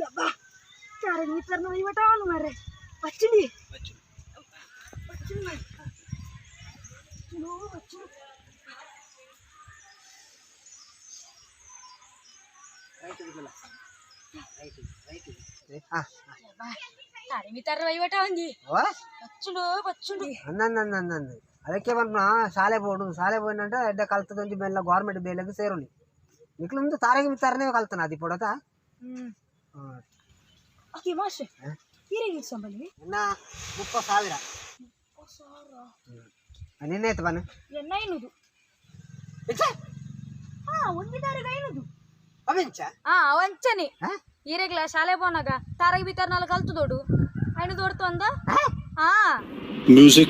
ಯಬ್ಬಾ, ತಾರಗೆ ಮಿತ್ತರ್ನ ವಹಿವಾಟ ಮಾರ್ರೆ. ಬಚ್ಚುಂಡಿ ಬಚ್ಚುಂಡು ಮಾರ್ರೆ. ಬಚ್ಚುಂಡು ಬಚ್ಚುಂಡು. ಯಬ್ಬಾ, ತಾರಗೆ ಮಿತ್ತರ್ನ ವಹಿವಾಟ ಒಂಜಿ ಬಚ್ಚುಂಡು ಬಚ್ಚುಂಡು. ಅಂದ ಅದಕ್ಕೆ ಪನ್ಪುನ ಶಾಲೆ ಬೋಡು, ಶಾಲೆ ಪೋಯಿನಂಟ ಎಡ್ಡೆ ಕಲ್ತದೊಂಜಿ ಮೆಲ್ಲ ಗೌರ್ಮೆಂಟ್ ಬೇಲೆಗ್ ಸೇರೊಲಿ. ನಿಕ್ಲು ತಾರೆಗೆ ಮಿತ್ತಾರನೇ ಕಲ್ತನ ಅದಿ ಪೊಡತ. ಹ್ಮ್ ಓಕೆ ಮಾಸ್ಟ್ರೆ, ಈರೆಗೆ ಸಂಬಳಿ? ಇನ್ನ 30,000. ನಿನ್ನೆ ಬನ್ನ. ಎನ್ನ 500. ಹಾ, ಒಂಜಿ ತಾರೀಕು 500. ಅವಿಂಚ? ಹಾ, ಅವಂಚನೆ. ಈರೆಗ್ಲ ಶಾಲೆ ಪೋನಾಗ ತಾರಗೆ ಬಿತ್ತಾರ ನಾಲ್ ಕಲ್ತು ದೊಡು 500 ದೊಡ್ತು ಅಂದ. ಹಾ. Music.